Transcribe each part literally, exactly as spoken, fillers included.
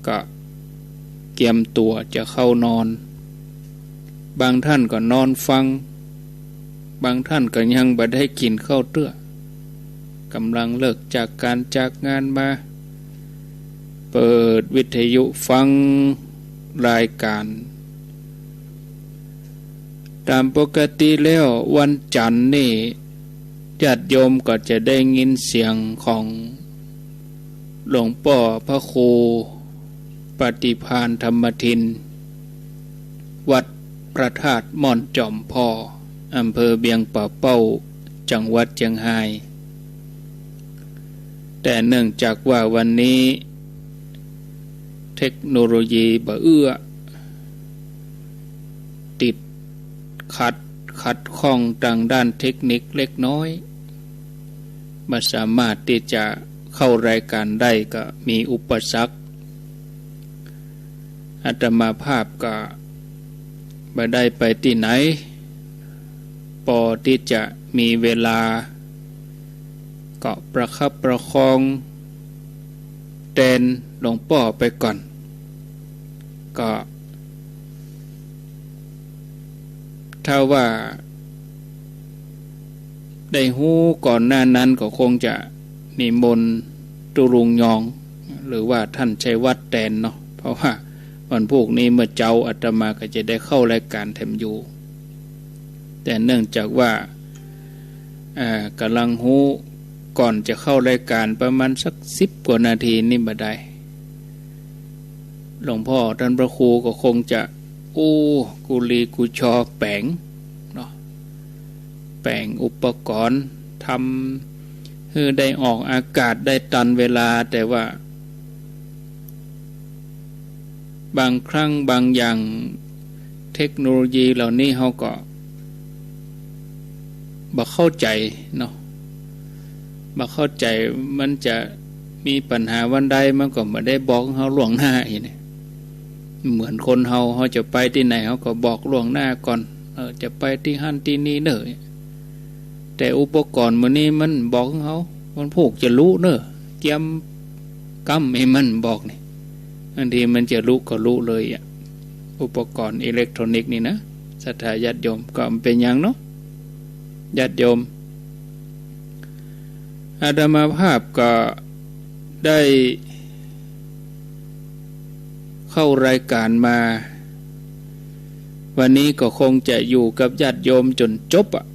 ก็เกียมตั๋วจะเข้านอน บางท่านก็นอนฟัง บางท่านก็ยังบ่ได้กิ๋นข้าวเตื้อ ก่ำลังเลิกจากก๋านจากงานมา เปิดวิทยุฟังรายก๋าน ต๋ามปกติแล้ววันจันทร์นี่ ญาติโยมก็จะได้ยินเสียงของหลวงป้อพระครูปฏิภาณธรรมทิน วัดพระธาตุม่อนจอมผ่อ อำเภอเวียงป่าเป้า จังหวัดเจียงฮาย แต่เนื่องจากว่าวันนี้เทคโนโลยีบ่เอื้อ ติดขัด ขัดข้องตางด้านเทคนิคเล็กน้อย บ่สามารถตี้จะเข้ารายก๋านได้ ก็มีอุปสรรค อาตมาภาพก็บ่ได้ไปตี้ไหน ปอตี้จะมีเวลา ก็ประคับประคองแตนหลวงป้อไปก่อน ก็ ถ้าว่าได้ฮู้ก่อนหน้านั้นก็คงจะนิมนต์ตุ๊ลุงยอง หรือว่าท่านชัยวัฒน์แตนเนาะ เพราะว่าวันพูกนี้เมื่อเจ๊าอาตมาก็จะได้เข้ารายก๋านแถมอยู่ แต่เนื่องจากว่า อ่า ก่ำลังฮู้ ก่อนจะเข้ารายก๋านประมาณสักสิบกว่านาทีนี่บ่ได้ หลวงป้อต้านพระครูก็คงจะอู้กุลีกุจอแป๋งเนาะ แป๋งอุปกรณ์ ทำหื้อได้ออกอากาศได้ตันเวลา แต่ว่า บางครั้งบางอย่างเทคโนโลยีเหล่านี้เฮาก็บ่เข้าใจ๋เนาะ บ่เข้าใจ๋ มันจะมีปัญหาวันใดมันก็บ่ได้บอกเฮาล่วงหน้าอี้นะ เหมือนคนเฮา เฮาจะไปตี้ไหนเฮาก็บอกล่วงหน้าก่อน เออ จะไปตี้หั้นตี้นี่เน่อ แต่อุปกรณ์มื้อนี้มันบอกเฮา วันพูกจะลุเน่อ เกียมกำหื้อมันบอกนี่ บางทีมันจะลุก็ลุเลยอะ อุปกรณ์อิเล็กทรอนิกส์นี่นะ ศรัทธาญาติโยม ก็บ่เป๋นหยังเนาะ ญาติโยม อาตมาภาพก็ได้เข้ารายก๋านมา วันนี้ก็คงจะอยู่กับญาติโยมจ๋นจบอะ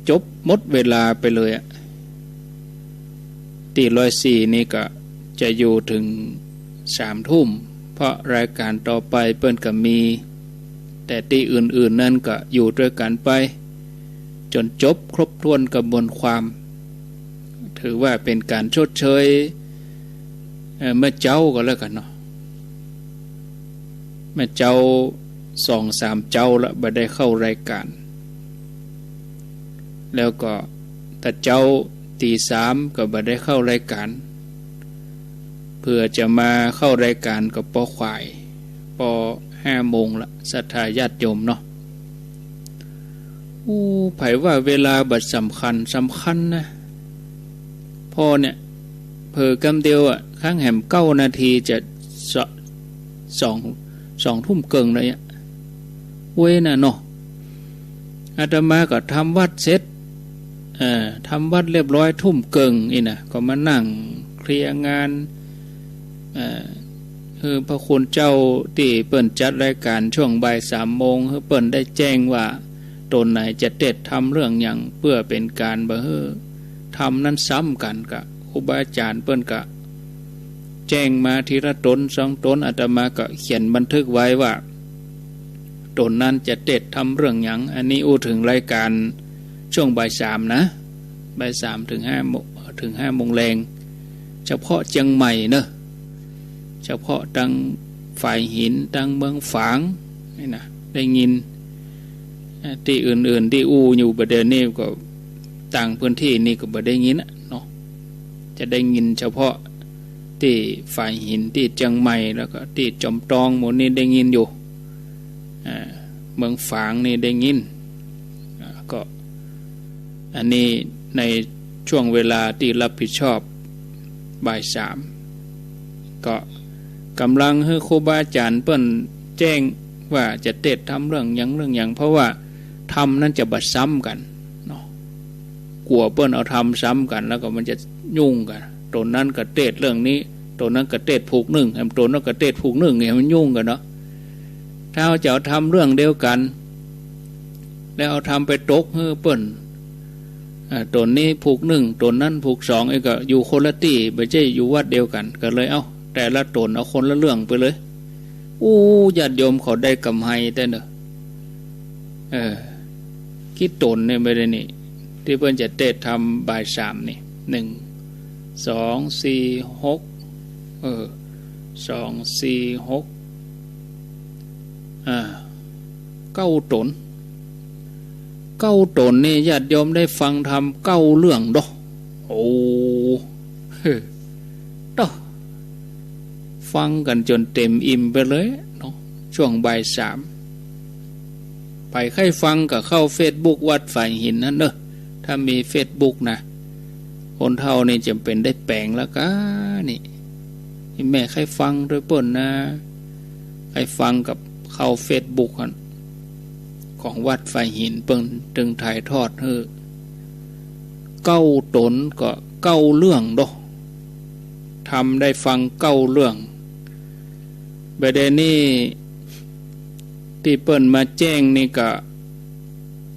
จบหมดเวลาไปเลยอะ ตี้ร้อยสี่นี่ก็จะอยู่เถิงสามทุ่ม เพราะรายก๋านต่อไปเปิ้นก็มี แต่ตี้อื่นๆ นั้นก็อยู่ตวยกั๋นไป จ๋นจบครบถ้วนกระบวนความ ถือว่าเป๋นก๋านชดเชย เอ่อ เมื่อเจ๊าก็แล้วกั๋นเนาะ เมื่อเจ๊าสองสามเจ๊าละบ่ได้เข้ารายก๋าน แล้วก็ตะเจ๊าตีสามก็บ่ได้เข้ารายก๋าน เผื่อจะมาเข้ารายก๋านก็ปอขวาย ปอห้าโมงละ ศรัทธาญาติโยมเนาะ อู้ ใผว่าเวลาบ่สำคัญ สำคัญนะ ปอเนี่ย เผลอกำเดียวอะ ครั้งแหมเก้านาทีจะส- สอง- สองทุ่มเกิ่งเลยอะ เว้ยนะเนาะ อาตมาก็ทำวัตรเสร็จ เอ่อ ทำวัตรเรียบร้อยทุ่มเกิ่งอี้นะ ก็มานั่งเคลียร์งาน เอ่อ หื้อพระคุณเจ้าตี้เปิ้นจัดรายก๋านช่วงบ่ายสามโมง หื้อเปิ้นได้แจ้งว่าต๋นไหนจะเตสน์ทำเรื่องหยัง เปื้อเป๋นก๋านบ่หื้อทำนั้นซ้ำกั๋น ก็ครูบาอาจ๋ารย์เปิ้นก็แจ้งมาทีละต๋นสองต๋น อาตมาก็เขียนบันทึกไว้ว่า ต๋นนั้นจะเตสน์ทำเรื่องหยัง อันนี้อู้เถิงรายก๋านช่วงบ่ายสามนะ บ่ายสามเถิงห้าโมง เถิงห้าโมงแลง เฉพาะเจียงใหม่เนอะ เฉพาะตางฝายหิน ตางเมืองฝางนี่นะ ได้ยิน เอ่อ ตี้อื่นๆ ตี้อู้อยู่บ่าเดี่ยวนี้ก็ ตางพื้นตี้นี่ก็บ่ได้ยินอะเนาะ จะได้ยินเฉพาะตี้ฝายหิน ตี้เจียงใหม่ แล้วก็ตี้จอมตอง หมู่นี้ได้ยินอยู่ อ่า เมืองฝางนี่ได้ยิน อ่า ก็ อันนี้ในช่วงเวลาตี้รับผิดชอบบ่ายสาม ก็ ก๋ำลังหื้อครูบาอาจ๋ารย์เปิ้นแจ้งว่าจะเตสน์ธรรมเรื่องหยังเรื่องหยัง เพราะว่าธรรมนั้นจะบ่ซ้ำกั๋นเนาะ กั๋วเปิ้นเอาธรรมซ้ำกั๋น แล้วก็มันจะยุ่งกั๋น ต๋นนั้นก็เตสน์เรื่องนี้ ต๋นนั้นก็เตสน์ผูกนึ่ง แหมต๋นนั้นก็เตสน์ผูกนึ่ง เนี่ยมันยุ่งกั๋นเนาะ ถ้าเฮาจะเอาธรรมเรื่องเดียวกั๋น แล้วเอาธรรมไปตกหื้อเปิ้น อ่า ต๋นนี้ผูกนึ่ง ต๋นนั้นผูกสอง เอ้ย ก็อยู่คนละตี้ บ่ใจ้อยู่วัดเดียวกั๋น ก็เลย เอ้า แต่ละต๋นเอาคนละเรื่องไปเลย อู้ ญาติโยมเขาได้กำไรแต๊เนาะ เออ กี่ต๋นเนี่ย บ่าเดี่ยวนี้ ตี้เปิ้นจะเตสน์ธรรมบ่ายสามนี่ นึ่ง สอง สี่ หก เออ สอง สี่ หก อ่า เก้าต๋น เก้าต๋นนี่ญาติโยมได้ฟังธรรมเก้าเรื่องเนาะ โอ้ เฮ้อ เต๊อะ ฟังกั๋นจ๋นเต๋มอิ่มไปเลยเนาะ ช่วงบ่ายสาม ใผใค่ฟังก็เข้าเฟซบุ๊กวัดฝายหินหั้นเนาะ ถ้ามีเฟซบุ๊กนะ คนเฒ่านี่จ๋ำเป๋นได้แป๋งแล้วก้านี่ นี่แม่ใค่ฟังตวยเปิ้นนะ ใค่ฟังก็เข้าเฟซบุ๊กหั้น ของวัดฝายหินเปิ้นตึงถ่ายทอดหื้อ เก้าต๋นก็เก้าเรื่องเนาะ ธรรมได้ฟังเก้าเรื่อง บ่าเดี่ยวนี้ตี้เปิ้นมาแจ้งนี่ก็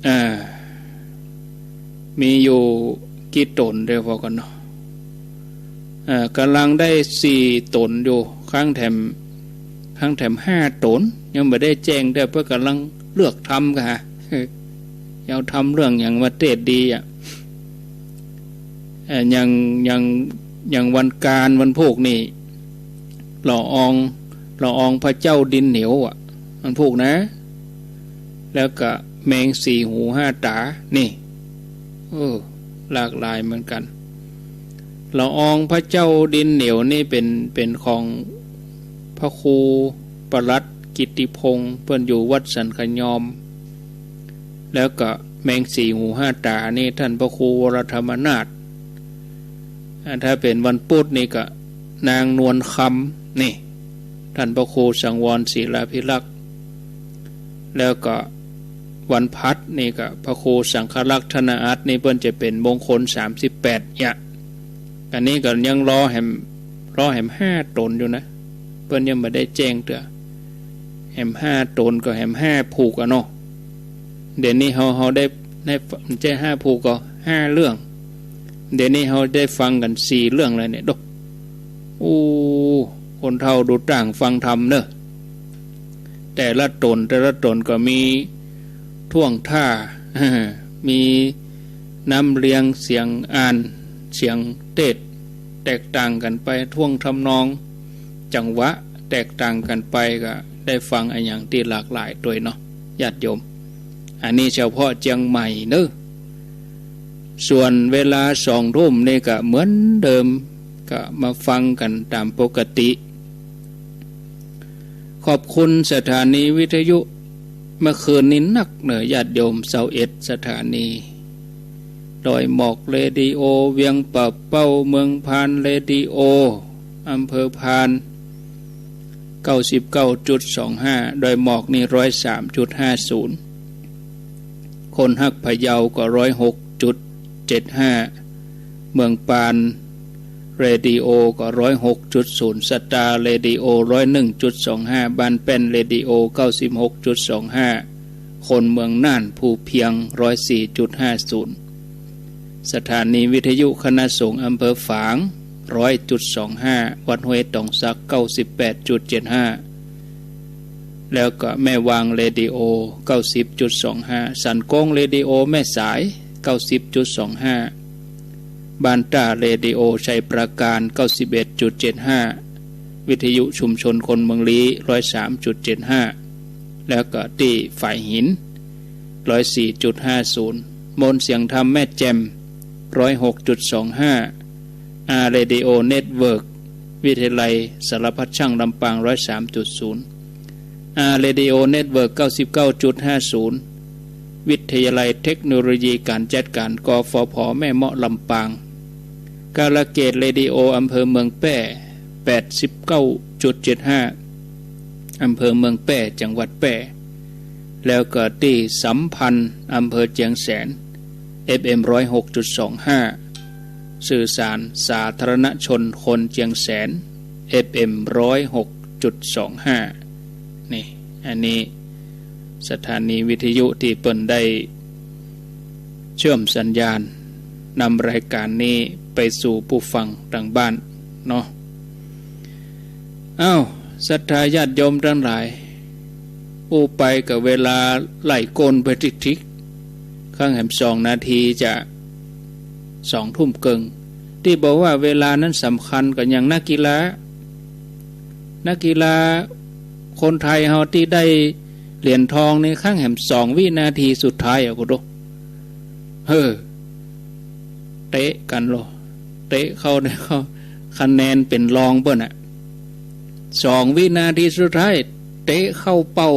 อ่า มีอยู่กี่ต๋นเดี๋ยวพอก่อนเนาะ อ่า ก๋ำลังได้สี่ต๋นอยู่ ค้างแถม ค้างแถมห้าต๋น ยังบ่ได้แจ้งเตื้อ เปิ้นก๋ำลังเลือกธรรมก่า เออ เอาธรรมเรื่องหยังมาเตสน์ดีอะ เอ่อ อย่าง อย่าง อย่างวันก๋านวันพูกนี่ หล่อออง หล่ออองพระเจ้าดินเหนียวอะ วันพูกนะ แล้วก็แมงสี่หูห้าต๋า นี่ เออ หลากหลายเหมือนกั๋น หล่ออองพระเจ้าดินเหนียวนี่เป๋น เป๋นของพระครูปลัดกิตติพงษ์ เปิ้นอยู่วัดสันขะยอม แล้วก็แมงสี่หูห้าต๋านี่ท่านพระครูวรธรรมนาถ อ่า ถ้าเป๋นวันปุ๊ดนี่ก็นางนวลคำ นี่ ท่านพระครูสังวรศิลาภิรักษ์ แล้วก็วันพัดนี่ก็พระครูสังฆรักษ์ธนาอัตถ์ นี่เปิ้นจะเป๋นมงคลสามสิบแปด เนี่ย อันนี้ก็ยังรอแหม รอแหมห้าต๋นอยู่นะ เปิ้นยังบ่ได้แจ้งเตื้อ แหมห้าต๋นก็แหมห้าผูกอะเนาะ เดี๋ยวนี้เฮา เฮาได้ ได้ บ่ใจ้ห้าผูกก็ห้าเรื่อง เดี๋ยวนี้เฮาได้ฟังกั๋นสี่เรื่องแล้วเนี่ย โด โอ้ คนเฒ่าดูต่างฟังธรรมเนาะ แต่ละต๋น แต่ละต๋นก็มีท่วงท่า มีน้ำเรียงเสียงอ่าน เสียงเตสน์ แตกต่างกั๋นไป ท่วงทำนอง จังหวะแตกต่างกั๋นไป ก็ได้ฟังอะหยังตี้หลากหลายตวยเนาะ ญาติโยม อันนี้เฉพาะเจียงใหม่เนาะ ส่วนเวลาสองทุ่มนี่ก็เหมือนเดิม ก็มาฟังกั๋นต๋ามปกติ ขอบคุณสถานีวิทยุ เมื่อคืนนี้นักเนาะ ญาติโยม ซาวเอ็ดสถานี ดอยหมอกเรดิโอ เวียงป่าเป้า เมืองพานเรดิโอ อำเภอพาน เก้าสิบเก้าจุดสองห้า ดอยหมอกนี่ ร้อยสามจุดห้าศูนย์ คนฮักพะเยาก็ ร้อยหกจุดเจ็ดห้า เมืองปานเรดิโอก็ ร้อยหกจุดศูนย์ สตาร์เรดิโอ ร้อยหนึ่งจุดสองห้า บ้านแป้นเรดิโอ เก้าสิบหกจุดสองห้า คนเมืองน่านภูเพียง ร้อยสี่จุดห้าศูนย์ สถานีวิทยุคณะสงฆ์อำเภอฝาง ร้อยจุดสองห้า วัดห้วยตองสัก เก้าสิบแปดจุดเจ็ดห้า แล้วก็แม่วางเรดิโอ เก้าสิบจุดสองห้า สันโก้งเรดิโอแม่สาย เก้าสิบจุดสองห้า บ้านต้าเรดิโอชัยปราการ เก้าสิบเอ็ดจุดเจ็ดห้า วิทยุชุมชนคนเมืองลี้ ร้อยสามจุดเจ็ดห้า แล้วก็ตี้ฝายหิน ร้อยสี่จุดห้าศูนย์ โมนเสียงธรรมแม่แจ่ม ร้อยหกจุดสองห้า อาร์ เรดิโอ เน็ตเวิร์ก วิทยาลัยสารพัดช่างลำปาง ร้อยสามจุดศูนย์ อาร์ เรดิโอ เน็ตเวิร์ก เก้าสิบเก้าจุดห้าศูนย์ วิทยาลัยเทคโนโลยีการจัดการ กฟผ แม่เมาะลำปาง กาลเกตเรดิโอ อำเภอเมืองแป้ แปดสิบเก้าจุดเจ็ดห้า อำเภอเมืองแป้ จังหวัดแป้ แล้วก็ตี้สัมพันธ์ อำเภอเจียงแสน เอฟเอ็ม ร้อยหกจุดสองห้า สื่อสารสาธารณชนคนเจียงแสน เอฟเอ็ม ร้อยหกจุดสองห้า นี่ อันนี้สถานีวิทยุตี้เปิ้นได้เชื่อมสัญญาณนำรายการนี้ไปสู่ผู้ฟังตางบ้านเนาะ อ้าว ศรัทธาญาติโยมตังหลาย อู้ไปก็เวลาไหลโกนไปทิกๆ ครั้งแหมสองนาทีจะสองทุ่มเกิ่ง ตี้บอกว่าเวลานั้นสำคัญก็อย่างนักกีฬา นักกีฬาคนไทยเฮาตี้ได้เหรียญทองในครั้งแหมสองวินาทีสุดท้ายอะ กูดู เฮ้อ เตะกั๋นโล เตะเข้าในเข้า คะแนนเป๋นรองเปิ้นน่ะ สองวินาทีสุดท้าย เตะเข้าเป้า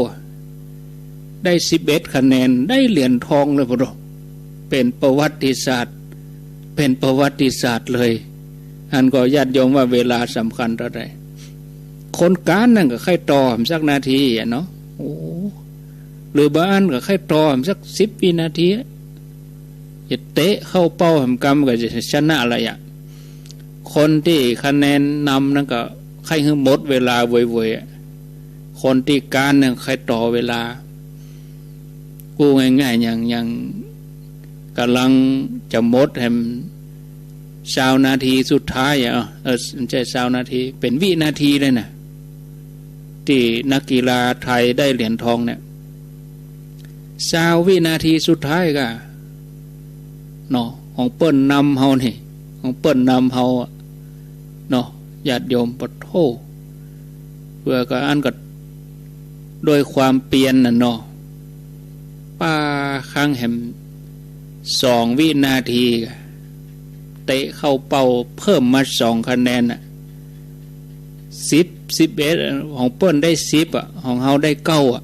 ได้สิบเอ็ดคะแนน ได้เหรียญทองเลย ปะโถ เป๋นประวัติศาสตร์ เป๋นประวัติศาสตร์เลย อันก็ญาติโยมว่าเวลาสำคัญเต้าใด คนก๊านนั่นก็ใค่ต่อสักนาทีอะเนาะ โอ้ หรือบางอันก็ใค่ต่อสักสิบวินาที จะเตะเข้าเป้าแหมกำก็จะชนะละอะ คนตี้คะแนนนำนั่นก็ใค่หื้อหมดเวลาเวยๆ อะ คนตี้ก๊านนั่นใค่ต่อเวลา กู้ง่ายๆ อย่าง อย่างก่ำลังจะหมดแหมซาวนาทีสุดท้ายอะ เออ บ่ใจ้ซาวนาที เป๋นวินาทีเลยน่ะ ตี้นักกีฬาไทยได้เหรียญทองเนี่ย ซาววินาทีสุดท้ายก่ะ เนาะ ของเปิ้นนำเฮานี่ ของเปิ้นนำเฮาอะ เนาะ ญาติโยม ปะโถ เปื้อก็อันก็ด้วยความเปียรน่ะเนาะ ป้า ครั้งแหมสองวินาทีก่ะ เตะเข้าเป้าเพิ่มมาสองคะแนนน่ะ สิบ สิบเอ็ด ของเปิ้นได้สิบอะ ของเฮาได้เก้าอะ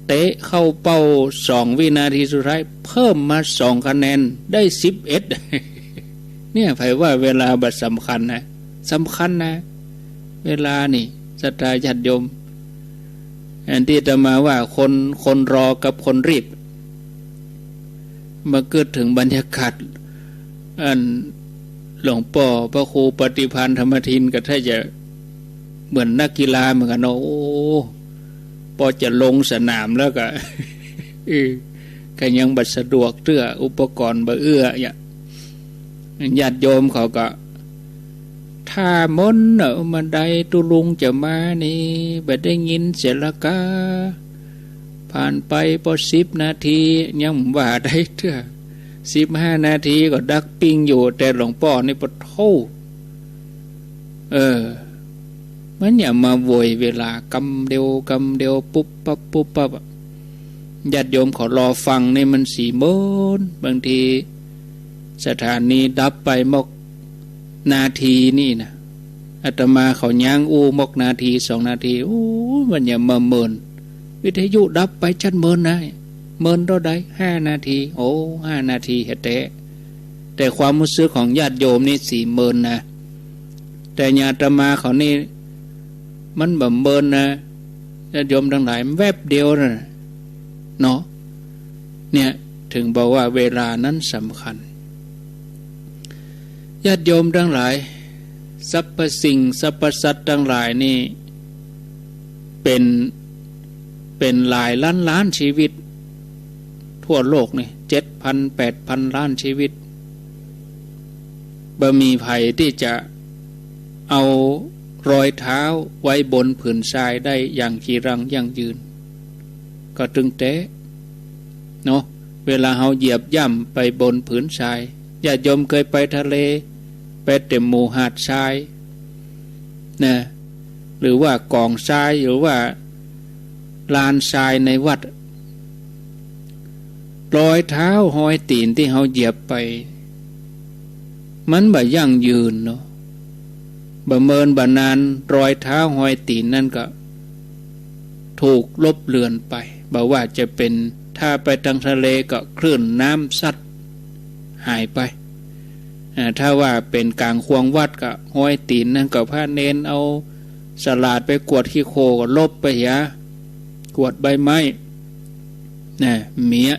เตะเข้าเป้าสองวินาทีสุดท้าย เพิ่มมาสองคะแนน ได้สิบเอ็ด เนี่ย ใผว่าเวลาบ่สำคัญนะ สำคัญนะ เวลานี่ ศรัทธาญาติโยม อันตี้อาตมาว่าคน คนรอกับคนรีบ มากึ๊ดเถิงบรรยากาศ อันหลวงป้อพระครูปฏิภาณธรรมทินก็ถ้าจะเหมือนนักกีฬาเหมือนกั๋นเนาะ โอ้ ปอจะลงสนามแล้วก็ เออ ก็ยังบ่สะดวกเตื้อ อุปกรณ์บ่เอื้อ เนี่ย ญาติโยมเขาก็ ถ้ามนเน่อ เมื่อใดตุ๊ลุงจะมานี่ บ่ได้ยินเสียงละกา ผ่านไปปอสิบนาที ยังบ่ได้เตื้อ สิบห้านาทีก็ดักปิ้งอยู่ แต่หลวงป้อนี่ปะโถ เออ มันอย่ามาโวยเวลา กำเดียว กำเดียว ปุ๊บปั๊บ ปุ๊บปั๊บอะ ญาติโยมเขารอฟังนี่มันสีเมิน บางทีสถานีดับไปมอกนาทีนี่นะ อาตมาเขาย้างอู้มอกนาทีสองนาที โอ้ มันอย่ามาเมิน วิทยุดับไปจัดเมินนะ เมินเต้าใด ห้านาที โอ้ ห้านาทีแท้ แต่ความรู้สึกของญาติโยมนี่สีเมินนะ แต่อย่างอาตมาเขานี่ มันบ่เมินนะ ญาติโยมตังหลาย แวบเดียวน่ะ เนาะ เนี่ย เถิงบอกว่าเวลานั้นสำคัญ ญาติโยมตังหลาย สรรพสิ่งสรรพสัตว์ตังหลายนี่ เป๋น เป๋นหลายล้านล้านชีวิต ทั่วโลกนี่ เจ็ดพัน แปดพันล้านชีวิต บ่มีใผตี้จะเอารอยเท้าไว้บนผืนทรายได้อย่างจีรังยั่งยืน ก็ตึงแต๊ เนาะ เวลาเฮาเหยียบย่ำไปบนผืนทราย ญาติโยมเกยไปทะเล ไปเต็มหมู่หาดทราย นะ หรือว่าก๋องทราย หรือว่าลานทรายในวัด รอยเท้าฮอยตี๋นตี้เฮาเหยียบไป มันบ่ยั่งยืนเนาะ บ่เมินบ่นาน รอยเท้าฮอยตี๋นนั้นก็ถูกลบเลือนไป บ่ว่าจะเป๋น ถ้าไปตางทะเลก็คลื่นน้ำซัดหายไป อ่า ถ้าว่าเป๋นก๋างข่วงวัดก็ฮอยตี๋น นั่นก็พระเณรเอาสลาดไปกวาดขี้โคลนก็ลบไปเหีย กวาดใบไม้ นะ เมีย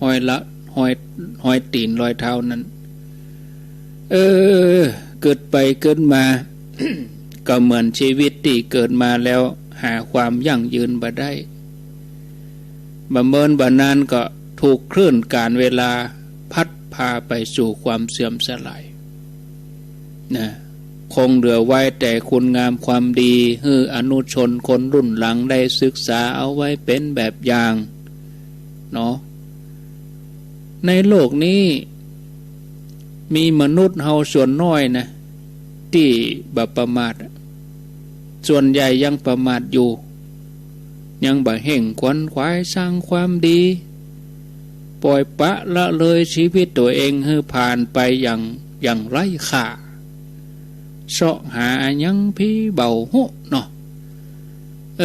ฮอยละ ฮอย ฮอยตี๋นฮอยเท้านั้น เออ กึ๊ดไปกึ๊ดมา ก็เหมือนชีวิตตี้เกิดมาแล้วหาความยั่งยืนบ่ได้ บ่เมินบ่นานก็ถูกคลื่นก๋าลเวลาพัดพาไปสู่ความเสื่อมสลาย นะ คงเหลือไว้แต่คุณงามความดี หื้ออนุชนคนรุ่นหลังได้ศึกษาเอาไว้เป๋นแบบอย่าง เนาะ ในโลกนี้มีมนุษย์เฮาส่วนน้อยนะ ตี้บ่ประมาทอะ ส่วนใหญ่ยังประมาทอยู่ ยังบ่เฮ่งขวนขวายสร้างความดี ป่อยปละละเลยชีวิตตั๋วเองหื้อผ่านไปอย่าง อย่างไร้ค่า เซาะหาอะหยังผีบ่ฮู้เนาะ เอ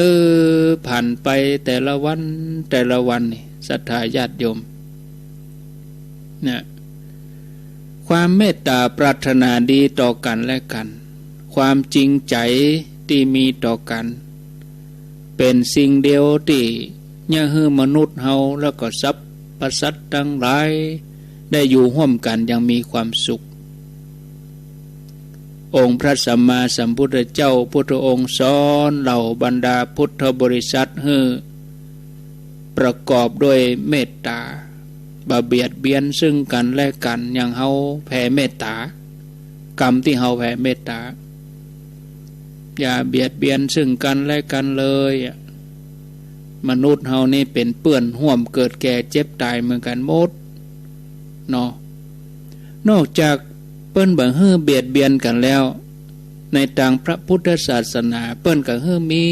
อ ผ่านไปแต่ละวันแต่ละวันนี่ ศรัทธาญาติโยม นะ ความเมตตาปรารถนาดีต่อกั๋นและกั๋น ความจริงใจ๋ตี้มีต่อกั๋น เป๋นสิ่งเดียวตี้เยียะหื้อมนุษย์เฮาแล้วก็สรรพสัตว์ตังหลาย ได้อยู่ฮ่วมกั๋นอย่างมีความสุข องค์พระสัมมาสัมพุทธเจ้าพุทธองค์สอนเหล่าบรรดาพุทธบริษัทหื้อประกอบด้วยเมตตา บ่เบียดเบียนซึ่งกั๋นและกั๋น อย่างเฮาแผ่เมตตา กำตี้เฮาแผ่เมตตา อย่าเบียดเบียนซึ่งกั๋นและกั๋นเลยอะ มนุษย์เฮานี่เป๋นเปื้อนฮ่วมเกิดแก่เจ็บต๋ายเหมือนกั๋นหมดเนาะ นอกจากเปิ้นบ่หื้อเบียดเบียนกั๋นแล้ว ในตางพระพุทธศาสนาเปิ้นก็หื้อมี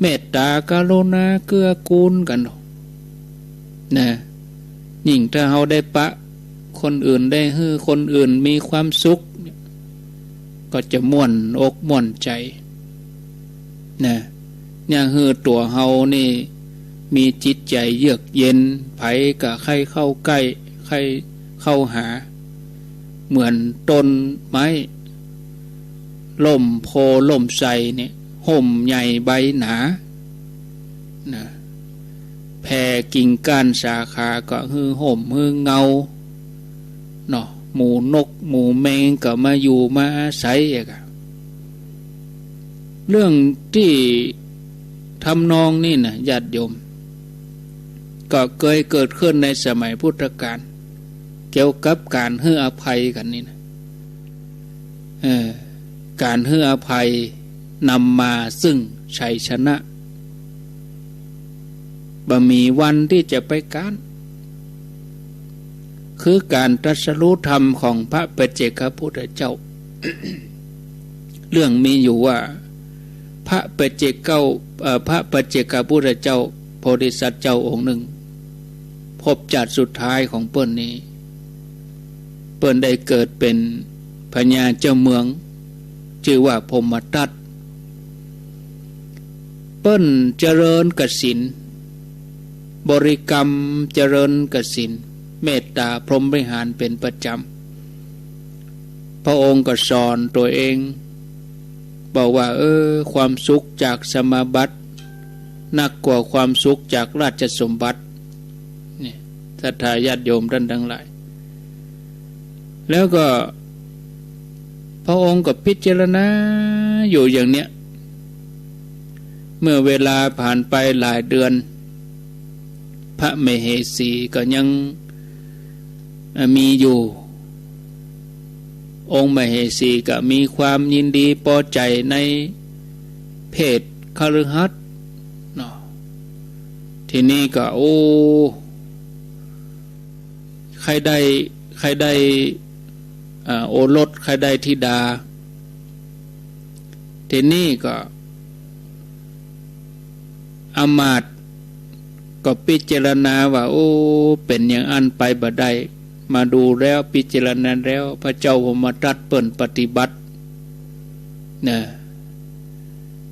เมตตากรุณาเกื้อกูลกั๋นนะ ยิ่งถ้าเฮาได้ปะคนอื่น ได้หื้อคนอื่นมีความสุข ก็จะม่วนอกม่วนใจ๋นะ เยียะหื้อตั๋วเฮานี่มีจิตใจ๋เยือกเย็น ใผก็ใค่เข้าใก้ ใค่เข้าหา เหมือนต้นไม้ ล่มโพธิ์ล่มไทรเนี่ย ฮ่มใหญ่ใบหนา นะ แผ่กิ่งก้านสาขาก็หื้อฮ่มหื้อเงาเนาะ หมู่นกหมู่แมงก็มาอยู่มาอาศัยอะ เรื่องตี้ทำนองนี้นะญาติโยม ก็เกยเกิดขึ้นในสมัยพุทธกาล เกี่ยวกับก๋านหื้ออภัยกั๋นนี่นะ เออ ก๋านหื้ออภัยนำมาซึ่งชัยชนะ บ่มีวันตี้จะไปก๊าน คือก๋านตรัสรู้ธรรมของพระปัจเจกพุทธเจ้า เรื่องมีอยู่ว่า พระปัจเจกเจ้า เอ่อ พระปัจเจกพุทธเจ้า โพธิสัตว์เจ้าองค์หนึ่ง ภพชาติสุดท้ายของเปิ้นนี้ เปิ้นได้เกิดเป๋นพญาเจ้าเมือง จื้อว่าพรหมทัต เปิ้นเจริญกสิณ บริกรรมเจริญกสิณ เมตตาพรหมวิหารเป๋นประจ๋ำ พระองค์ก็สอนตั๋วเอง บอกว่า เออ ความสุขจากสมาบัติ นักกว่าความสุขจากราชสมบัติ นี่ ศรัทธาญาติโยมต้านตังหลาย แล้วก็พระองค์ก็พิจารณาอยู่อย่างเนี้ย เมื่อเวลาผ่านไปหลายเดือน พระมเหสีก็ยัง เอ่อ มีอยู่ องค์มเหสีก็มีความยินดีปอใจ๋ในเพศคฤหัสถ์เนาะ ทีนี้ก็ โอ้ ใค่ได้ ใค่ได้ เอ่อ โอรส ใค่ได้ธิดา ทีนี้ก็ อำมาตย์ก็พิจารณาว่า โอ้ เป๋นอย่างอั้นไปบ่ได้ มาดูแล้วพิจารณาแล้ว พระเจ้าพรหมทัตเปิ้นปฏิบัตินะ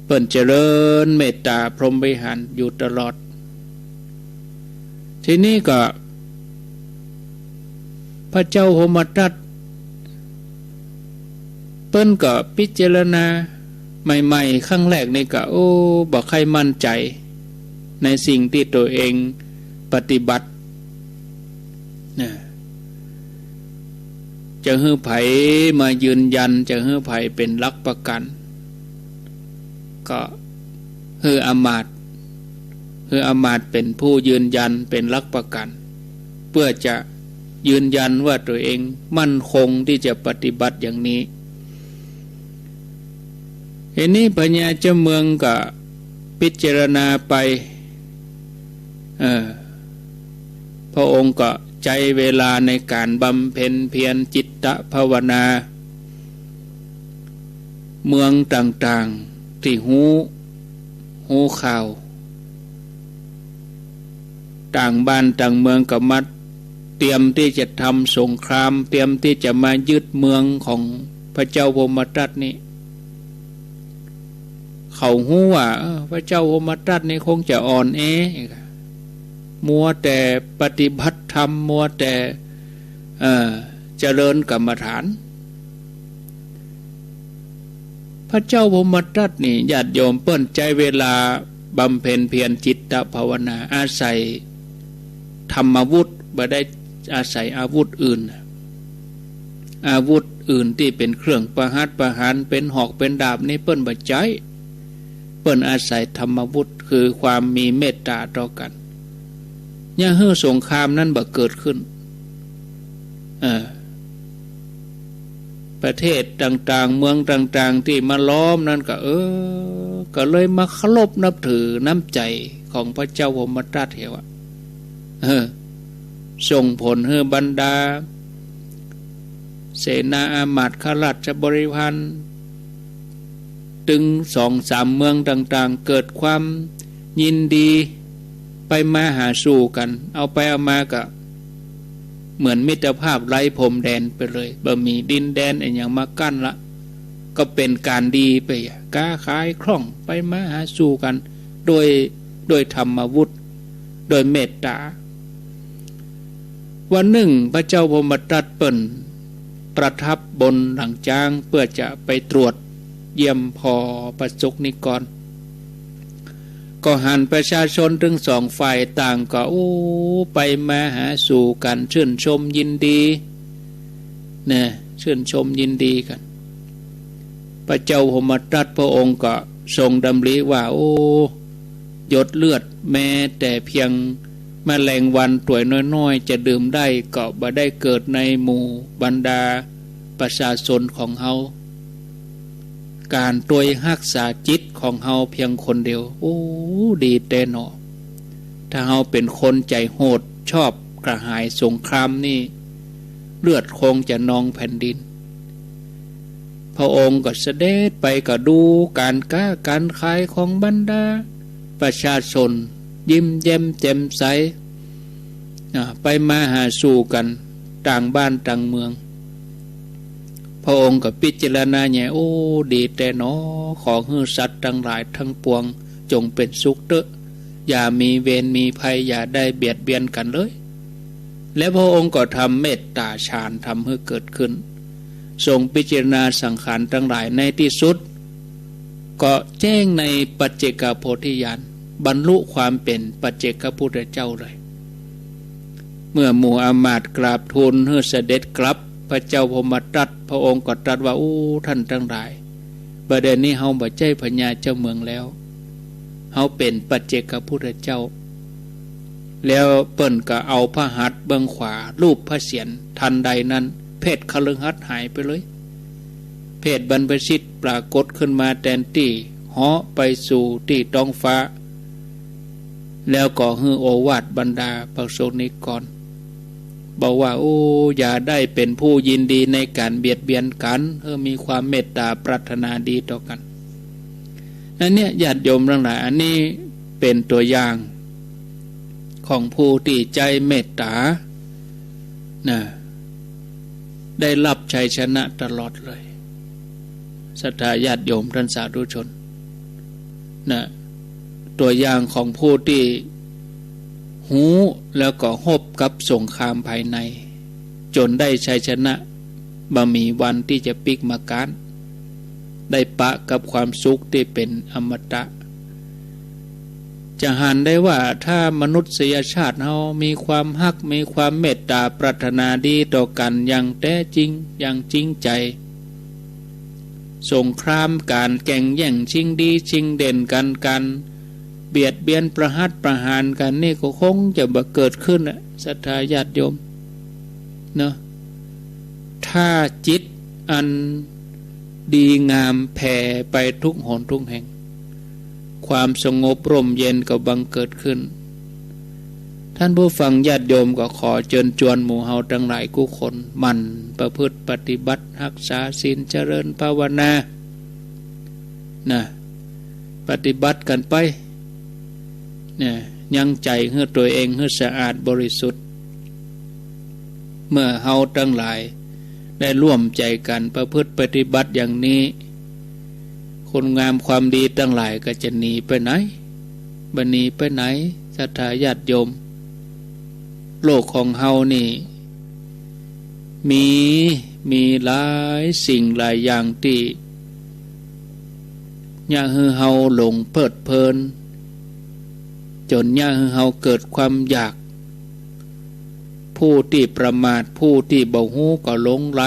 เปิ้นเจริญเมตตาพรหมวิหารอยู่ตลอด ทีนี้ก็ พระเจ้าพรหมทัต เปิ้นก็พิจารณา ใหม่ๆ ครั้งแรกนี่ก็ โอ้ บ่ใค่มั่นใจ๋ในสิ่งตี้ตั๋วเองปฏิบัตินะ จะหื้อใผมายืนยัน จะหื้อใผเป๋นหลักประกัญ ก็หื้ออำมาตย์ หื้ออำมาตย์เป๋นผู้ยืนยัน เป๋นหลักประกัญ เปื้อจะยืนยันว่าตั๋วเองมั่นคงตี้จะปฏิบัติอย่างนี้ ทีนี้พญาเจ้าเมืองก็พิจารณาไป เออ พระองค์ก็ใจ๊เวลาในก๋านบำเพ็ญเพียรจิตตภาวนา เมืองต่างๆ ตี้ฮู้ ฮู้ข่าว ต่างบ้านต่างเมืองก็มาเตรียมตี้จะทำสงคราม เตรียมตี้จะมายึดเมืองของพระเจ้าพรหมทัตนี่ เขาฮู้ว่า เออ พระเจ้าพรหมทัตนี่คงจะอ่อนแอ มัวแต่ปฏิบัติธรรม มัวแต่ เอ่อ เจริญกรรมฐาน พระเจ้าพรหมทัตนี่ ญาติโยม เปิ้นใจ๊เวลาบำเพ็ญเพียรจิตตภาวนา อาศัยธรรมาวุธ บ่ได้อาศัยอาวุธอื่น อาวุธอื่นตี้เป๋นเครื่องประหัตประหาร เป๋นหอกเป๋นดาบนี่เปิ้นบ่ใจ๊ เปิ้นอาศัยธรรมาวุธ คือความมีเมตตาต่อกั๋น อย่าหื้อสงครามนั้นบ่เกิดขึ้น เออ ประเทศต่างๆ เมืองต่างๆ ตี้มาล้อมนั้นก็ เออ ก็เลยมาเคารพนับถือน้ำใจ๋ของพระเจ้าพรหมทัตเหียว่ะ เออ ส่งผลหื้อบรรดา เสนาอามาตย์ข้าราชบริพาร ตึงสองสามเมืองต่างๆ เกิดความยินดี ไปมาหาสู่กั๋น เอาไปเอามาก็เหมือนมิตรภาพไร้พรมแดนไปเลย บ่มีดินแดนอะหยังมากั้นละ ก็เป๋นก๋านดีไปอะ ก๊าขายคล่อง ไปมาหาสู่กั๋น โดย โดยธรรมาวุธ โดยเมตตา วันนึ่งพระเจ้าพรหมทัตเปิ้นประทับบนหลังจ๊าง เปื้อจะไปตรวจเยี่ยมผ่อประสบนิกร ก็หันประชาชนตึงสองฝ่ายต่างก็ โอ้ ไปมาหาสู่กั๋น ชื่นชมยินดี นะ ชื่นชมยินดีกั๋น พระเจ้าพรหมทัตพระองค์ก็ทรงดำริว่า โอ้ หยดเลือดแม้แต่เพียงแมลงวันตั๋วน้อยๆ จะดื่มได้ ก็บ่ได้เกิดในหมู่บรรดาประชาชนของเฮา ก๋านตวยฮักษาจิตของเฮาเพียงคนเดียว โอ้ ดีแต๊หนอ ถ้าเฮาเป๋นคนใจ๋โหด ชอบกระหายสงครามนี่ เลือดคงจะนองแผ่นดิน พระองค์ก็เสด็จไปก็ดูก๋านก๊าก๋านขายของบรรดาประชาชน ยิ้มแย้มแจ่มใส อ่า ไปมาหาสู่กั๋นต่างบ้านต่างเมือง พระองค์ก็พิจารณาแยง โอ้ ดีแต๊หนอ ขอหื้อสัตว์ตังหลายตังปวงจงเป๋นสุขเต๊อะ อย่ามีเวรมีภัย อย่าได้เบียดเบียนกั๋นเลย และพระองค์ก็ทำเมตตาฌาน ทำหื้อเกิดขึ้น ทรงพิจารณาสังขารตังหลาย ในตี้สุด ก็แจ้งในปัจเจกโพธิญาณ บรรลุความเป๋นปัจเจกพุทธเจ้าเลย เมื่อหมู่อำมาตย์กราบทูลหื้อเสด็จกลับ พระเจ้าพรหมทัตพระองค์ก็ตรัสว่า โอ้ ท่านตังหลาย บ่าเดี่ยวนี้เฮาบ่ใจ้พญาเจ้าเมืองแล้ว เฮาเป๋นปัจเจกพุทธเจ้า แล้วเปิ้นก็เอาพระหัตถ์เบื้องขวาลูบพระเศียร ทันใดนั้น เพศคฤหัสถ์หายไปเลย เพศบรรพชิตปรากฏขึ้นมาแตนตี้ เหาะไปสู่ตี้ต๊องฟ้า แล้วก็หื้อโอวาทบรรดาพระสงฆ์นิกร บอกว่า โอ้ อย่าได้เป๋นผู้ยินดีในก๋านเบียดเบียนกั๋น เออ มีความเมตตาปรารถนาดีต่อกั๋น อันเนี้ย ญาติโยมตังหลาย อันนี้เป๋นตั๋วอย่างของผู้ตี้ใจ๊เมตตา นะ ได้ฮับชัยชนะตลอดเลย ศรัทธาญาติโยมต้านสาธุชน นะ ตั๋วอย่างของผู้ตี้ฮู้แล้วก็ฮบกับสงครามภายใน จ๋นได้ชัยชนะ บ่มีวันตี้จะปิ๊กมาก๊าน ได้ปะกับความสุขตี้เป๋นอมตะ จะหันได้ว่าถ้ามนุษยชาติเฮามีความฮัก มีความเมตต๋าปรารถนาดีต่อกั๋นอย่างแต๊จริง อย่างจริงใจ๋ สงครามก๋านแก่งแย่งชิงดีชิงเด่นกั๋น ก๋านเบียดเบียนประหัตประหารกั๋นนี่ก็คงจะบ่เกิดขึ้นน่ะ ศรัทธาญาติโยม เนาะ ถ้าจิตอันดีงามแผ่ไปทุกหนทุกแห่ง ความสงบร่มเย็นก็บังเกิดขึ้น ท่านผู้ฟังญาติโยม ก็ขอเจิญจวนหมู่เฮาตังหลายกู้คน หมั่นประพฤติปฏิบัติ ฮักษาศีล เจริญภาวนา นะ ปฏิบัติกั๋นไป เนี่ย ยังใจ๋หื้อตั๋วเองหื้อสะอาดบริสุทธิ์ เมื่อเฮาตังหลายได้ร่วมใจ๋กั๋นประพฤติปฏิบัติอย่างนี้ คุณงามความดีตังหลายก็จะหนีไปไหน บ่หนีไปไหน ศรัทธาญาติโยม โลกของเฮานี่ มี มีหลายสิ่งหลายอย่างตี้เยียะหื้อเฮาหลงเพลิดเพลิน จ๋นเยียะหื้อเฮาเกิดความอยาก ผู้ตี้ประมาท ผู้ตี้บ่ฮู้ก็หลงใหล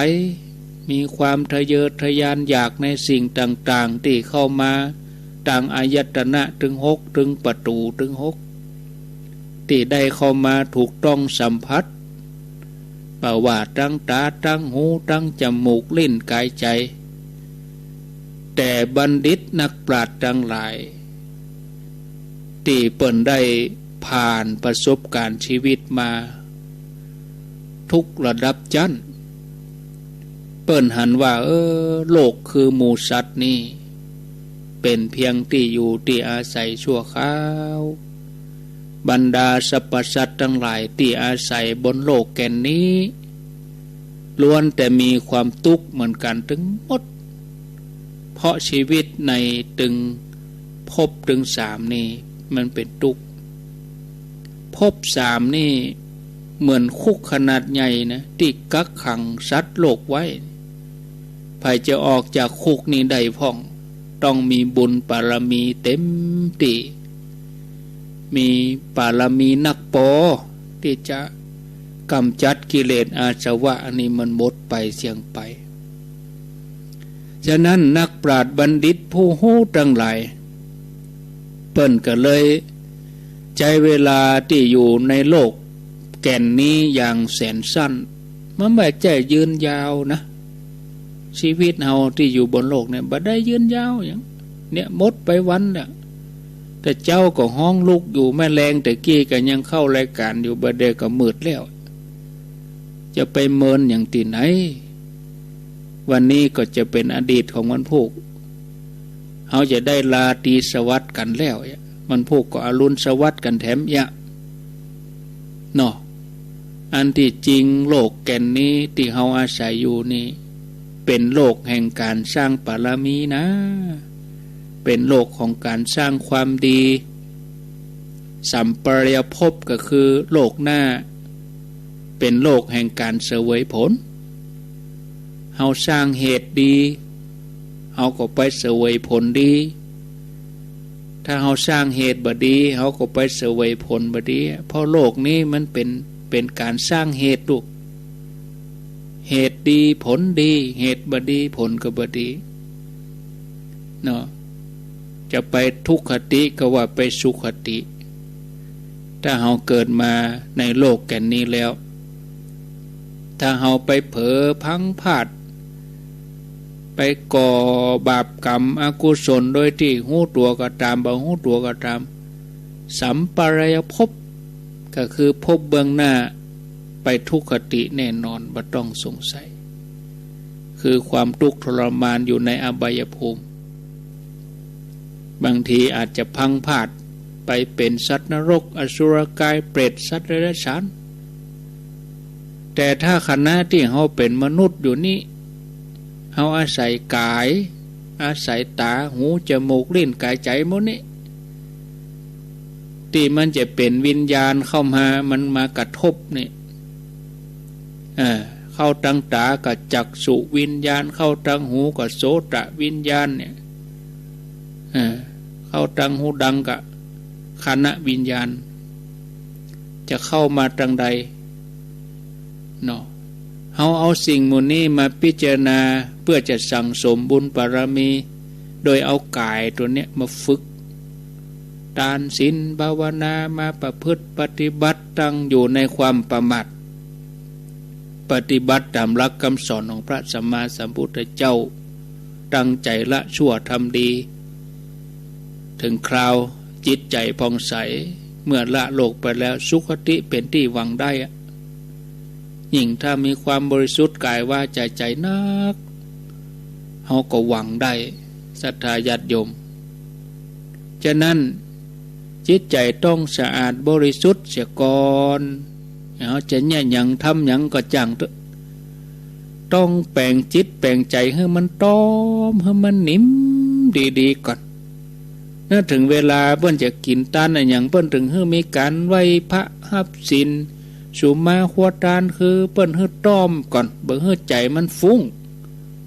มีความทะเยอทะยานอยากในสิ่งต่างๆ ตี้เข้ามาตางอายตนะตึงหก ตึงประตู๋ตึงหก ตี้ได้เข้ามาถูกต้องสัมผัส บ่ว่าตางต๋า ตางหู ตางจมูก ลิ้น ก๋าย ใจ๋ แต่บัณฑิตนักปราชญ์ตังหลาย ตี้เปิ้นได้ผ่านประสบก๋ารณ์ชีวิตมาทุกระดับจั้น เปิ้นหันว่า เออ โลกคือหมู่สัตว์นี่ เป๋นเพียงตี้อยู่ตี้อาศัยชั่วคราว บรรดาสรรพสัตว์ตังหลายตี้อาศัยบนโลกแก่นนี้ ล้วนแต่มีความตุ๊กข์เหมือนกั๋นตึงหมด เพราะชีวิตในตึงภพตึงสามนี่มันเป๋นตุ๊กข์ ภพสามนี่เหมือนคุกขนาดใหญ่นะ ตี้กักขังสัตว์โลกไว้ ใผจะออกจากคุกนี้ได้พ่อง ต้องมีบุญบารมีเต๋มตี้ มีบารมีนักปอ ตี้จะก๋ำจัดกิเลสอาสวะอันนี้มันหมดไปเสี้ยงไป ฉะนั้นนักปราชญ์บัณฑิตผู้ฮู้ตังหลาย เปิ้นก็เลยใจ๊เวลาตี้อยู่ในโลกแก่นนี้อย่างแสนสั้น มันบ่ใจ้ยืนยาวนะ ชีวิตเฮาตี้อยู่บนโลกเนี่ยบ่ได้ยืนยาวหยัง เนี่ยหมดไปวันละ แต่เจ๊าก็ฮ้องลุกอยู่ แม่แลงแต่กี้ก็ยังเข้ารายก๋านอยู่ บ่าเดี่ยวก็มืดแล้ว จะไปเมินหยังตี้ไหน วันนี้ก็จะเป๋นอดีตของวันพูก เฮาจะได้ราตรีสวัสดิ์กั๋นแล้ว วันพูกก็อรุณสวัสดิ์กั๋นแถมเยียะ เนาะ อันตี้จริงโลกแก่นนี้ตี้เฮาอาศัยอยู่นี่ เป๋นโลกแห่งก๋านสร้างบารมีนะ เป๋นโลกของก๋านสร้างความดี สัมปรายภพก็คือโลกหน้า เป๋นโลกแห่งก๋านเสวยผล เฮาสร้างเหตุดี เฮาก็ไปเสวยผลดี ถ้าเฮาสร้างเหตุบ่ดี เฮาก็ไปเสวยผลบ่ดี เพราะโลกนี้มันเป๋น เป๋นก๋านสร้างเหตุลูก เหตุดีผลดี เหตุบ่ดีผลก็บ่ดี เนาะ จะไปทุคติก็ว่าไปสุคติ ถ้าเฮาเกิดมาในโลกแก่นนี้แล้ว ถ้าเฮาไปเผลอพลั้งพลาด ไปก่อบาปกรรมอกุศลโดยตี้ฮู้ตั๋วก็ต๋าม บ่ฮู้ตั๋วก็ต๋าม สัมปรายภพ ก็คือภพเบื้องหน้า ไปทุคติแน่นอน บ่ต้องสงสัย คือความตุ๊กข์ทรมานอยู่ในอบายภูมิ บางทีอาจจะพลั้งพลาดไปเป๋นสัตว์นรก อสุรกาย เปรต สัตว์เดรัจฉาน แต่ถ้าขณะตี้เฮาเป๋นมนุษย์อยู่นี้ เฮาอาศัยก๋าย อาศัยต๋า หู จมูก ลิ้น ก๋าย ใจ๋หมดนี้ ตี้มันจะเป๋นวิญญาณเข้ามา มันมากระทบนี่ เออ เข้าตางต๋าก็จักขุวิญญาณ เข้าตางหูก็โสตวิญญาณเนี่ย เออ เข้าตางหูดังก็ฆานะวิญญาณ จะเข้ามาตางใดเนาะ เฮาเอาสิ่งหมู่นี้มาพิจารณาเปื้อจะสั่งสมบุญบารมี โดยเอาก๋ายตั๋วเนี้ยมาฝึก ตาน ศีล ภาวนา มาประพฤติปฏิบัติ ตั้งอยู่ในความประมาท ปฏิบัติต๋ามหลักกำสอนของพระสัมมาสัมพุทธเจ้า ตั้งใจ๋ละชั่วทำดี เถิงคราวจิตใจ๋ผ่องใส เมื่อละโลกไปแล้ว สุคติเป๋นตี้หวังได้อะ ยิ่งถ้ามีความบริสุทธิ์ก๋ายวาจ๋าใจ๋นัก เฮาก็หวังได้ ศรัทธาญาติโยม ฉะนั้น จิตใจ๋ต้องสะอาดบริสุทธิ์เสียก่อน เฮาจะเยียะหยังทำหยังก็จ้างเต๊อะ ต้องแป๋งจิตแป๋งใจ๋หื้อมันต้อม หื้อมันนิ่มดีๆ ก่อน เมื่อเถิงเวลาเปิ้นจะกิ๋นตานอะหยัง เปิ้นเถิงหื้อมีก๋านไหว้พระฮับศีล สุมาครัวตาน คือเปิ้นหื้อต้อมก่อน บ่หื้อใจ๋มันฟุ้ง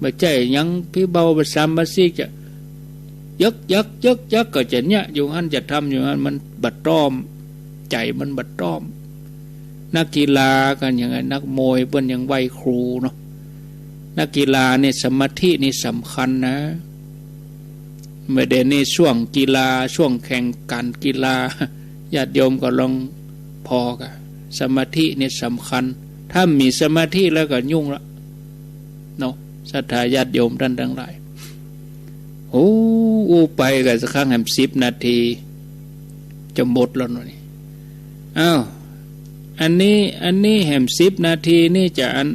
บ่ใจ้หยังปี้เบาบ่สามบ่สี่จะ ยึกยักยึกยักก็จะเยียะอยู่หั้น จะทำอยู่หั้น มันบ่ต้อม ใจ๋มันบ่ต้อม นักกีฬาก็ยังไง นักมวยเปิ้นยังไหว้ครูเนาะ นักกีฬานี่สมาธินี่สำคัญนะ เมื่อเดี๋ยวนี้ช่วงกีฬา ช่วงแข่งขันกีฬา ญาติโยมก็ลองผ่อก่ะ สมาธินี่สำคัญ ถ้ามีสมาธิแล้วก็ยุ่งละเนาะ ศรัทธาญาติโยมต้านตังหลาย โอ้ อู้ไปก็สักครั้งแหมสิบนาที จะหมดแล้วเนาะนี่ อ้าว อันนี้ อันนี้แหมสิบนาทีนี่จะอัน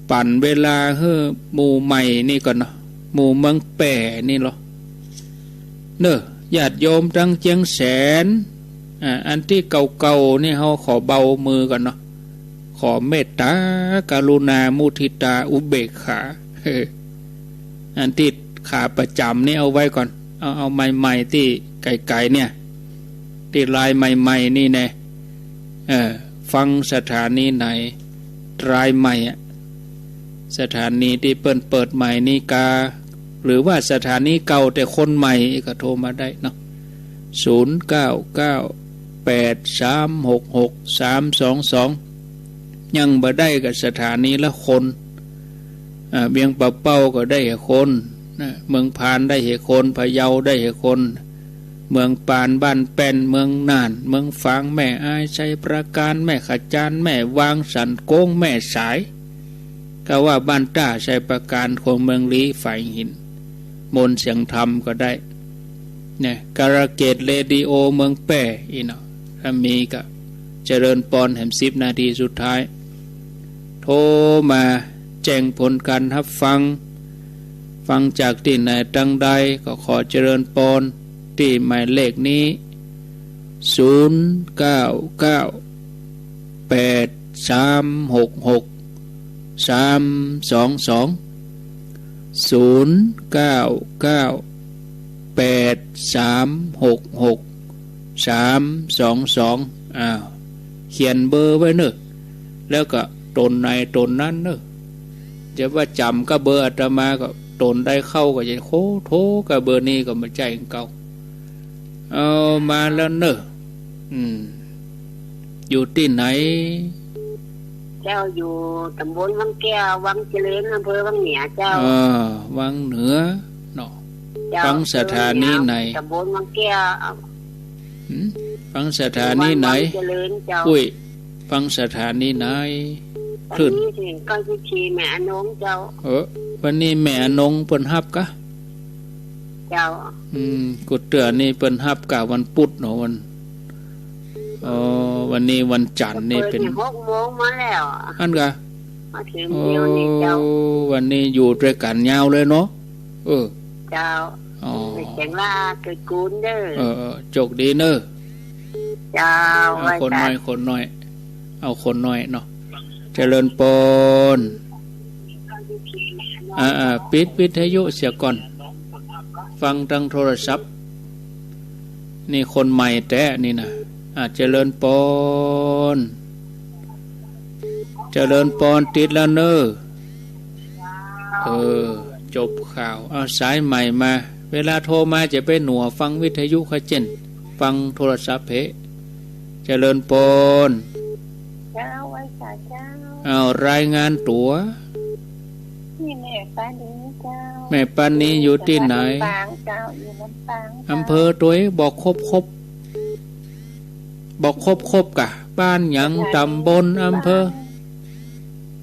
ปั๋นเวลาหื้อหมู่ใหม่นี่ก่อนเนาะ หมู่เมืองแป้นี่เหรอ เน่อ ญาติโยมตังเจียงแสน อ่า อันตี้เก่าๆ นี่เฮาขอเบามือก่อนเนาะ ขอเมตต๋า กรุณา มุทิตา อุเบกขา เออ อันตี้ขาประจ๋ำนี่เอาไว้ก่อน เอา เอาใหม่ๆ ตี้ไก๋ๆ เนี่ย ตี้รายใหม่ๆ นี่แน่ เออ ฟังสถานีไหน รายใหม่อะ สถานีตี้เปิ้นเปิดใหม่นี่กา หรือว่าสถานีเก่าแต่คนใหม่ก็โทรมาได้เนาะ ศูนย์เก้าเก้าแปดสามหกหกสามสองสอง ยังบ่ได้ก็สถานีละคน อ่า เวียงป่าเป้าก็ได้หกคนนะ เมืองพานได้หกคน พะเยาได้หกคน เมืองปาน บ้านแป้น เมืองน่าน เมืองฝาง แม่อาย ไชยปราการ แม่ขะจาน แม่วาง สันโก๊ง แม่สาย กาว่าบ้านต้า ไชยปราการ คนเมืองลี้ ฝายหิน มนต์เสียงธรรมก็ได้ เนี่ย กาลเกตเรดิโอเมืองแป้อี้เนาะ ถ้ามีก็เจริญปอนแหมสิบนาทีสุดท้าย โทรมาแจ้งผลการฮับฟัง ฟังจากตี้ไหนตังใดก็ขอเจริญปอนตี้หมายเลขนี้ ศูนย์เก้าเก้าแปดสามหกหกสามสองสอง ศูนย์เก้าเก้าแปดสามหกหกสามสองสอง อ้าว เขียนเบอร์ไว้เน่อ แล้วก็ตนไหนตนนั้นเน่อ จะว่าจ๋ำกับเบอร์อาตมาก็ตนใดเข้าก็จะโทร โทรกับเบอร์นี้ก็บ่ใจ้ของเก่า เอามาแล้วเน่อ อืม อยู่ตี้ไหน เจ้า อยู่ต๋ำบลวังแก้ว วังเจริญ อำเภอวังเหนือเจ้า เออ วังเหนือเนาะ เจ้า ฟังสถานีไหน ต๋ำบลวังแก้ว หืม ฟังสถานีไหน วังเจริญเจ้า อุ้ย ฟังสถานีไหน คลื่น วันนี้เสียงเก้าสิบสี่ แม่อนงเจ้า เออ วันนี้แม่อนงเปิ้นฮับกา เจ้า อืม กูเตื้อนี่เปิ้นฮับกาวันปุธเนาะ วัน เออ วันนี้วันจันทร์นี่เป๋น เปิดหกโมงมาแล้ว อั้นกา มาเถิงเดี๋ยวนี้เจ้า โอ้ วันนี้อยู่ตวยกั๋นยาวเลยเนาะ เออ เจ้า อ๋อ เสียงลาเกิดกูลเน่อ เออ เออ โจคดีเน่อ เจ้า เอาคนน้อย คนน้อย เอาคนน้อยเนาะ เจริญปอน อ่า อ่า ปิดวิทยุเสียก่อน ฟังตางโทรศัพท์ นี่คนใหม่แต๊นี่นะ อ่า เจริญปอน เจริญปอน ติดแล้วเน่อ เออ จบข่าว เอาสายใหม่มา เวลาโทรมาจะไปหนัวฟังวิทยุเขาเจ้น ฟังโทรศัพท์เพะ เจริญปอน เจ้า ไหว้สาเจ้า เอารายงานตั๋ว นี่แม่ปานีเจ้า แม่ปานีอยู่ตี้ไหน ลำปางเจ้า อยู่ลำปางเจ้า อำเภอตวย บอกครบๆ บอกครบๆ ก่ะ บ้านหยัง ตำบล อำเภอ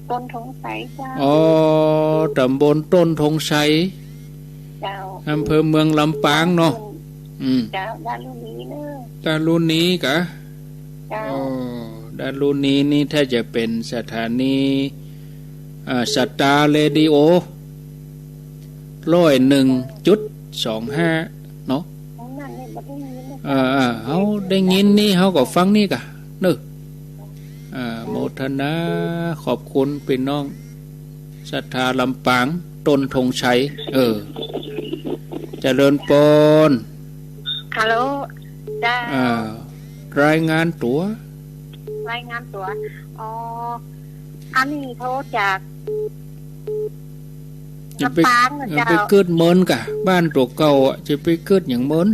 ต้นธงชัยเจ้า อ๋อ ตำบลต้นธงชัย เจ้า อำเภอเมืองลำปางเนาะ อืม เจ้า ดารุณีเน่อ ดารุณีก่ะ เจ้า อ๋อ ดารุณีนี่ถ้าจะเป๋นสถานี อ่า สตาร์เรดิโอ ร้อยหนึ่งจุดสองห้า เนาะ นั่นนี่บ่ได้ยินนะ เออ เออ เฮาได้ยินนี่ เฮาก็ฟังนี่ก่ะ เน่อ อ่า โมทนา ขอบคุณพี่น้อง ศรัทธาลำปาง ต้นธงชัย เออ เจริญปอน ฮัลโหล เจ้า อ่า รายงานตั๋ว รายงานตั๋ว อ๋อ อันนี้โทรจาก จะไป ลำปางนะ อย่าไป เจ้า กึ๊ดเมินก่ะ บ้านตั๋วเก่าอะ จะไปกึ๊ดหยังเมิน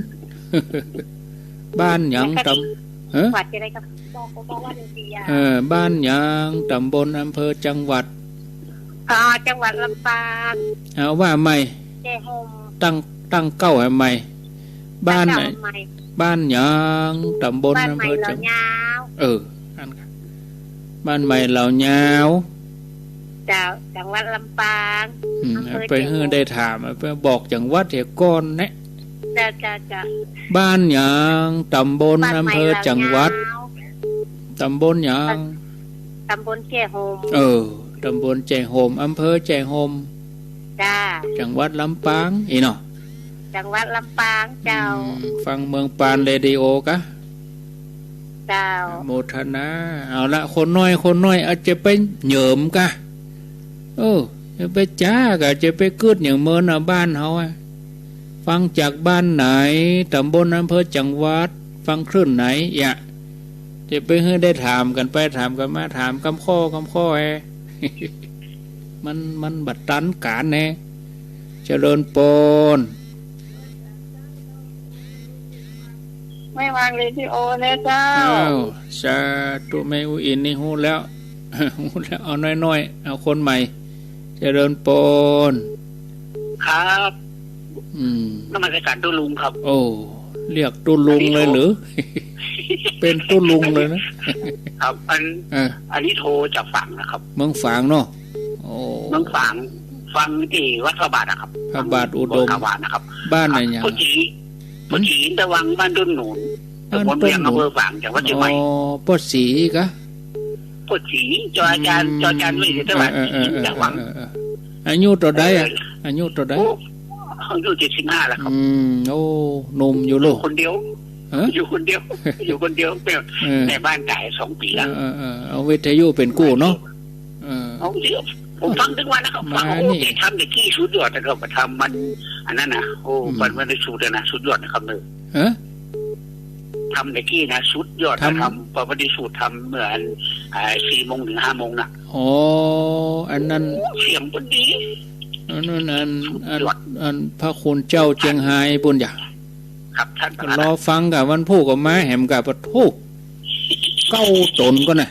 บ้านหยัง ตำ ฮะ วัดจะได้กับ บอก บอกว่าดีๆ อ่ะ เออ บ้านหยัง ตำบล อำเภอ จังหวัด อ่า จังหวัดลำปาง เอาว่าใหม่ แจ้ห่ม ตั้ง ตั้งเก๊าให้ใหม่ บ้านไหน ตั้งเก๊าให้ใหม่ บ้านหยัง ตำบล บ้านใหม่ อำเภอ จัง เหล่ายาว เออ อัน บ้านใหม่เหล่ายาว เจ้า จังหวัดลำปาง อืม อำเภอ ไปหื้อ แจ้ห่ม ได้ถาม ไปบอกจังหวัดเหียก่อนแนะ เจ้า เจ้า เจ้า บ้านหยัง ตำบล บ้านใหม่ อำเภอ เหล่ายาว จังหวัด ตำบลหยัง ตำบลแจ้ห่ม เออ ตำบลแจ้ห่ม อำเภอแจ้ห่ม จ้า จังหวัดลำปาง อีเนาะ จังหวัดลำปางเจ้า อืม ฟังเมืองปานเรดิโอกะ เจ้า โมทนา เอาละ คนน้อย คนน้อย เอาจะไปเหยิมกะ เออ จะไปจ๋ากะ จะไปกึ๊ดหยังเมินอะ บ้านเฮาอะ ฟังจากบ้านไหน ตำบล อำเภอ จังหวัด ฟังคลื่นไหน อย่า จะไปหื้อได้ถามกั๋นไป ถามกั๋นมา ถามกำข้อ กำข้อแอ มัน มันบ่ตันก๋านแน่ เจริญปอน ไม่วางเรดิโอแล้วเจ้า อ้าว สาธุ แม่อุอินนี่ฮู้แล้ว ฮู้แล้ว เอาน้อยๆ เอาคนใหม่ เจริญปอน ครับ อืม นมัสการตุ๊ลุงครับ โอ้ เรียกตุ๊ลุงเลยหรือ อันนี้โทร เป๋นตุ๊ลุงเลยนะ ครับ อัน เออ อันนี้โทรจากฝางนะครับ เมืองฝางเนาะ โอ้ เมืองฝาง ฟังตี้วัดพระบาทนะครับ พระบาทอุดม วัดพระบาทนะครับ บ้านไหนเนี่ย พ่อจี หืม พ่อจี ตะวัง บ้านต้นหนุน บ้านต้นหนุน ตำบลเวียง อำเภอฝาง จังหวัดเชียงใหม่ อ๋อ ป้อศรีกะ ป้อศรี จอจาน อืม จอจาน ไม่ใช่ตะวัง เออ เออ เออ เออ อายุเต้าใดอะ เออ อายุเต้าใด โอ้ อายุเจ็ดสิบห้าแล้วครับ อืม โอ้ หนุ่มอยู่ลูก อยู่คนเดียว ฮะ อยู่คนเดียว อยู่คนเดียว แม่ เออ แม่บ้านต๋ายสองปี๋แล้ว เออ เออ เออ เอาวิทยุเป๋นกู้เนาะ เออ เอาเดี๋ยว ผมฟังทุกวันนะครับ มา ฟัง โอ้ นี่ แกทำแต่กี้สุดยอดนะครับ ทำมัน อันนั้นนะ โอ้ อืม มัน มันสุดนะ สุดยอดนะครับเนอะ ฮะ ทำแต่กี้นะ สุดยอดนะ ทำ ทำ ปฏิสูตรทำเมื่ออัน อ่า สี่โมงถึงห้าโมงน่ะ อ๋อ อันนั้น โอ้ เสียงก็ดี อันนั้น อัน สุดยอด อัน อันพระคุณเจ้าเจียงไฮ้ปุ้นจ้ะ ครับ ท่านประธาน รอฟังก่ะ วันพูกก็มาแหมก่ะ ปะโถ เก้าต๋นก่อนะ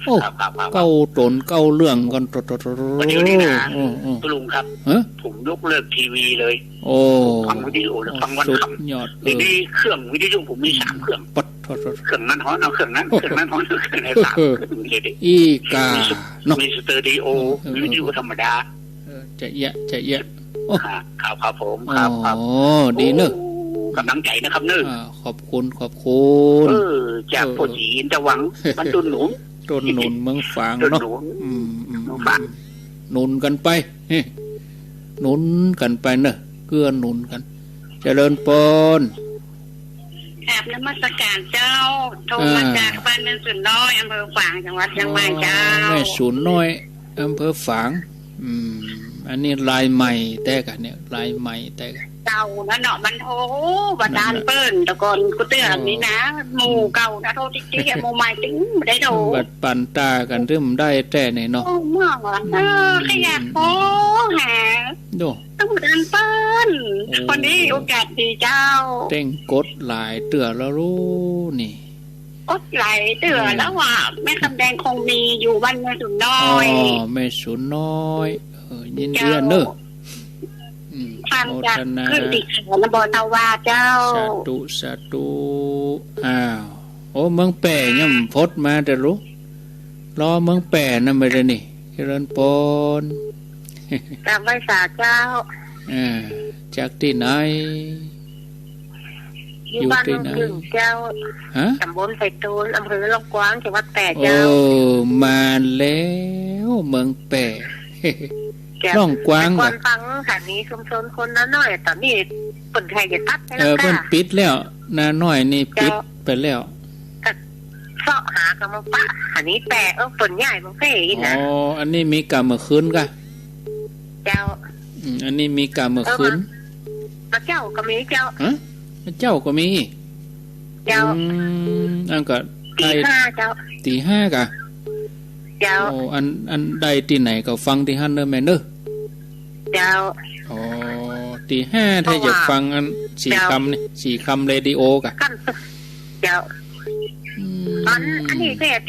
โอ้ ครับ ครับ ครับ เก้าต๋น เก้าเรื่องก่อน โถ โถ โถ วันนี้นี่นะ โอ้ โอ้ ตุ๊ลุงครับ ฮะ ผมยกเลิกทีวีเลย โอ้ ผมฟังวิทยุเลย ฟังวันค่ำ สุดยอด เดี๋ยวนี้ เออ เครื่องวิทยุผมมีสามเครื่อง ปะโถ โถ โถ เครื่องนั้นฮ้อน เอาเครื่องนั้น เครื่องนั้นฮ้อน เครื่องนั้นสามเครื่องเลยดิ อีกา มีส เนาะ มีสเตอริโอ เออ เออ มีวิทยุธรรมดา เออ จะเอียะ จะเอียะ โอ้ ครับ ครับ ครับผม ครับ ครับ อ๋อ ดีเนอะ โอ้ กำลังใจนะครับเนอะ อ่า ขอบคุณ ขอบคุณ เออ จาก เออ ป้อศรี อินทวัง บ้านต้นหนุน ต้นหนุน เมืองฝางเนาะ ต้นหนุน อืม อืม เมืองฝาง อืม หนุนกั๋นไป หนุนกั๋นไปเนอะ เกื้อหนุนกั๋น เจริญปอน กราบนมัสการเจ้า โทรมา อ่า จากบ้านแม่สวนน้อย อำเภอฝาง จังหวัดเชียงใหม่เจ้า อ๋อ แม่สวนน้อย อำเภอฝาง อืม อันนี้ลายใหม่แต๊กะเนี่ย ลายใหม่แต๊กะ เก่านะเนาะ มันโทรบ่ตานเปิ้น แต่ก่อนกูเตื้อนี่นะ หมู่เก่านะโทรติ๊กๆ หมู่ใหม่ติ๊งบ่ได้โทร บัดปานตากั๋นตึงได้แต๊นี่เนาะ โอ้ เมื่อวาน เออ ขยันโทรหา โด ตึงบ่ตานเปิ้น โอ้ คนนี้โอกาสดีเจ้า เต้งกดหลายเตื้อแล้วลูกนี่ กดหลายเตื้อแล้วว่า แม่คำแดงคงมีอยู่บ้านแม่สูนน้อย อ๋อ แม่สูนน้อย เออ ยินดีเน้อ อืม ฟังจาก โมทนา ขึ้นติดแขนบ่ตาวาเจ้า สาธุ สาธุ อ้าว โอ้ เมืองแป้ยังบ่พดมาเตื้อลูก รอเมืองแป้นั่นไปเลยนี่ เจริญปอน กราบไหว้สาเจ้า อ่า จากตี้ไหน อยู่บ้านเมืองกึ่งเจ้า ฮะ ต๋ำบลไผ่โตน อำเภอล่องกว้าง จังหวัดแป้เจ้า เออ มาแล้ว เมืองแป้ เจ้า ล่องกว้าง แต่ก่อนฟังสถานีชุมชนคนน้อย ต๋อนนี้เปิ้นใค่จะตัดไปแล้ว เออ ก้า เปิ้นปิดแล้ว นาน้อยนี่ เจ้า ปิดไปแล้ว ก็เซาะหากั๋นมาปะ อันนี้แป้ เออ เปิ้นย้ายมาแป้อีกนะ อ๋อ อันนี้มีก้าเมื่อคืนก้า เจ้า อืม อันนี้มีก้าเมื่อคืน เออ มาเจ๊าก็มีเจ้า ฮะ มาเจ๊าก็มี เจ้า อืม อันก็ ตี๋ห้าเจ้า ตี๋ห้าก้า เจ้า โอ้ อัน อันได้ตี้ไหนก็ฟังตี้หั้นเน้อแม่เน้อ เจ้า อ๋อ ตี๋ห้า ถ้าอยากฟังอันสีคำนี่ สีคำเรดิโอก้า เจ้า อืม อัน อันนี้ก็